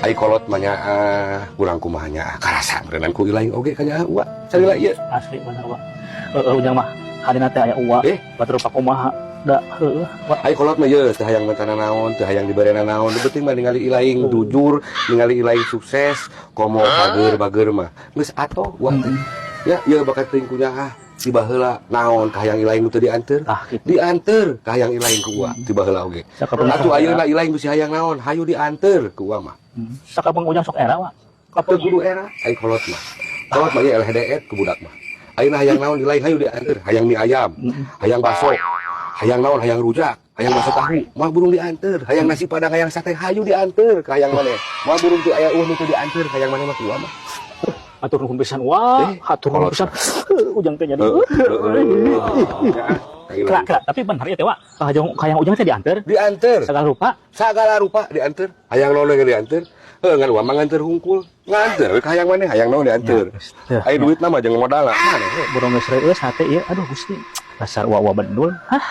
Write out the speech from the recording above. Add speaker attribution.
Speaker 1: Ai kolot mah nyaah, kurang kumaha nyaah. Karasa berenang ku ilaing oge ka nyaah Uwa. Salila ieu.
Speaker 2: Asli bener, Wa. Heeh, Ujang mah harina teh aya Uwa.
Speaker 1: Eh?
Speaker 2: Batur kumaha da heueuh, Wa.
Speaker 1: Ai kolot mah ye teu hayang mentana naon, teu hayang dibarena naon. Nu penting mah ningali ilaing jujur, ningali ilaing sukses, komo bager bager mah. Geus atoh Uwa teh. Ya, ieu bakat teuing ku nyaah ti baheula naon kahayang ilaing nu teu dianteur.
Speaker 2: Tah kitu.
Speaker 1: Dianteur kahayang ilaing ku Uwa ti baheula oge.
Speaker 2: Sakapeung
Speaker 1: Atuh ayeuna ilaing bisi hayang naon, hayu dianteur ku Uwa mah.
Speaker 2: Sakapeung Ujang sok era, Wa.
Speaker 1: Teu kudu era, ai kolot mah. Kolot mah ieu eleh ku budak mah. Ayeuna hayang naon ilaing hayu dianteur, hayang mie ayam, hayang baso, hayang naon, hayang rujak, hayang bakso tahu, moal burung dianteur, hayang nasi padang, hayang sate, hayu dianteur ka hayang maneh. Moal burung teu aya eueuh nu teu dianteur ka hayang maneh mah ku Uwa mah.
Speaker 2: Hatur nuhun pisan, Wa.
Speaker 1: Eh,
Speaker 2: Hatur nuhun
Speaker 1: kolot.
Speaker 2: Pisan. Heuh, Ujang teh jadi.
Speaker 1: Heeh.
Speaker 2: Kela, kela, tapi bener ya teh, Wa. Kahayang kahayang Ujang teh dianteur.
Speaker 1: Dianteur.
Speaker 2: Segala rupa.
Speaker 1: Sagala rupa dianteur. Hayang naon ge dianteur. Heuh, ngan Uwa mah nganteur hungkul. Nganteur we ka hayang maneh, hayang naon dianteur.
Speaker 2: Ya,
Speaker 1: Aya duit mah jeung modalna maneh.
Speaker 2: Burung geus reueus hate ieu. Aduh Gusti. Dasar Uwa-uwa bedul. Hah.